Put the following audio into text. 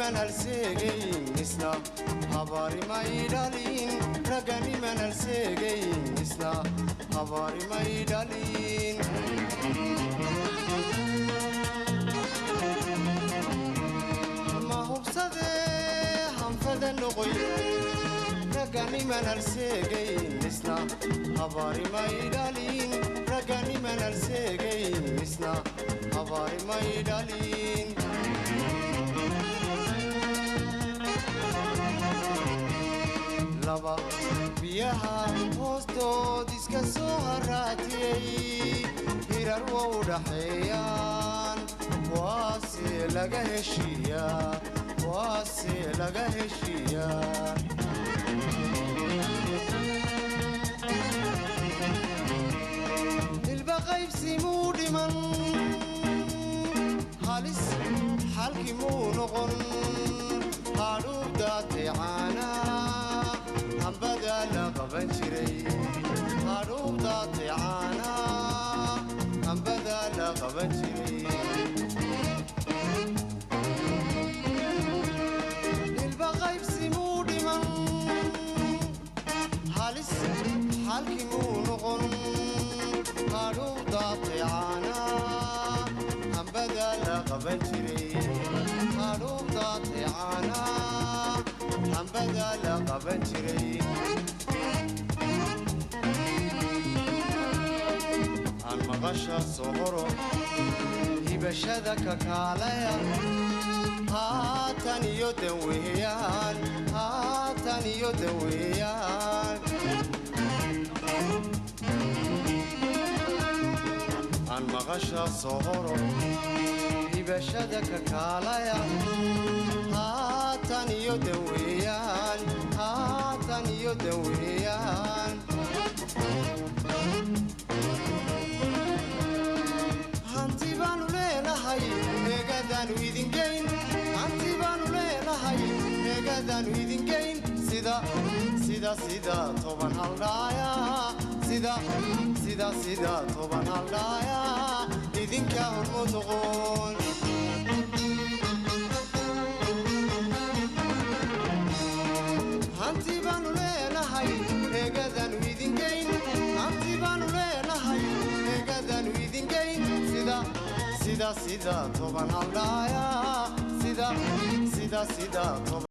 Raganiman halseegayn isna habaari may dhalin. Raganiman halseegayn isna habaari may dhalin. Ma hubsadee hanfada noqoy. Raganiman halseegayn isna habaari may dhalin. Raganiman halseegayn isna habaari may dhalin. Laba biyaha hoostood iska soo haraatiyey, hirar wow dhaxeeyaan, waase laga heshiiyaa, waase laga heshiiyaa. Hilba qaybsi muu dhiman, halis xalki muu noqon. Hadhuub daatay caanaa hambada la qaban jiray. Hadhuub daatay caanaa hambada la qaban jiray. Hilba qaybsi muu dhiman, halis xalki muu noqon. Hadhuub daatay caanaa hambada la qaban jiray. Hadhuub daatay caanaa hambada la qaban jiray. Aan maqasha sohoro hibashada kakaalaya. Haatan iyo danweeyaan, haatan iyo danweeyaan. Aan maqasha sohoro hibashada kakaalaya. Haatan iyo danweeyaan, haatan iyo danweeyaan. Hanti baanu leenahay eegadaanu idingeyn. Hanti baanu leenahay eegadaanu idingeyn. Sida sida sida 10 haldhaaya, sida sida sida 10 haldhaaya idinka hormood noqon. Hanti baanu leenahay eegadaanu idingeyn. Hanti baanu leenahay eegadaanu idingeyn. Sida sida sida 10 haldhaaya, sida sida sida 10.